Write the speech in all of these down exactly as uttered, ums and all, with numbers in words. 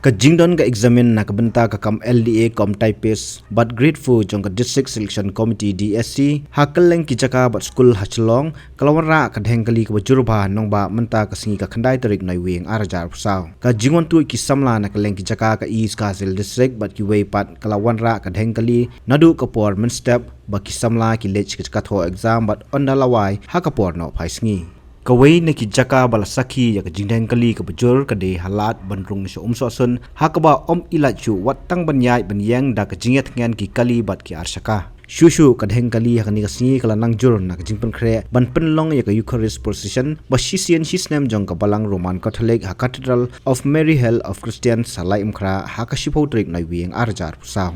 Ka jingdon ka eksamin na ka bynta ka kam L D A kum typist bad grade four jong ka District Selection Committee, D S C, ha kylleng ki jaka bad skul ha Shillong, ka la wanrah ka dheng kali kaba jur bha, nongbah mynta ka sngi ka khyndai tarik Naiwieng ar hajar arphew saw. Ka jingwan tuid ki samla na kylleng ki jaka ka East Khasi Hills District bad kiwei pat ka la wanrah ka dheng kali naduh ka por mynstep, ba ki samla ki leit sha ka jaka thoh exam bad ynda la wai ha ka por nohphai sngi. Kawei na ki jaka ba la sakhi ïa ka jingdheng kali kaba jur ka dei ha Lad ban rung sha Umsohsun, ha kaba ym i lait shuh wat tang ban ïaid ban ïeng da ka jingïathngen ki kali bad ki arshaka. Shuh shuh ka dheng kali ha kane ka sngi ka la nang jur na ka jingpynkhreh ban pynlong ïa ka Eucharist Procession ba shisien shisnem jong ka Balang Roman Catholic ha Cathedral of Mary Help of Christians ha Laitumkhrah ha ka shiphew tarik Naiwieng ar hajar arphew saw.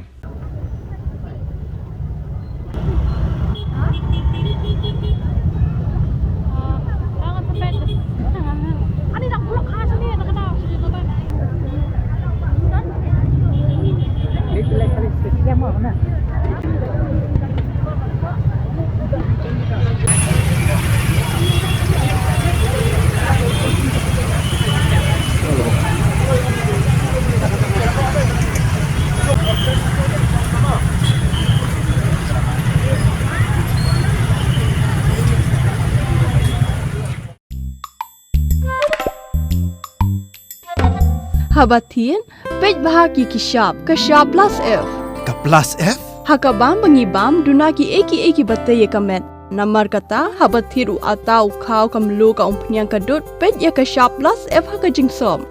Haba thied, peit bha ïa ki shap, ka shap plus F. Ka plus F? Ha ka bam ba ngi bam, duna kiei kiei kiba tei ïa ka met. Namar kata, haba thied u atta u khaw, ka mluh, ka umphniang, ka dud, peit ïa ka shap plus F ha ka jingsop.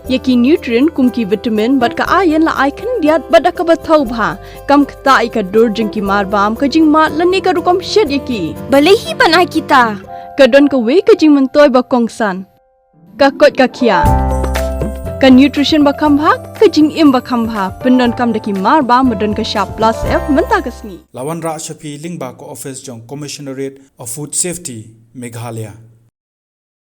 Ïa ki nutrient kum ki vitamin bad ka iron la ai khyndiat bad da kaba thaw bha. Kam ktah ïa ka dur jong ki marbam, ka jingmad lane ka rukom shet ïa ki. Balei hi ban ai kita? Ka don kawei ka jingmyntoi ba kongsan. Ka koit ka khiah. Ka nutrition ba kham bha, ka jingim ba kham bha. Pyndonkam da ki marbam ba don ka shap plus F mynta ka sngi. La wanrah sha phi lyngba ka office jong Commissionerate of Food Safety, Meghalaya.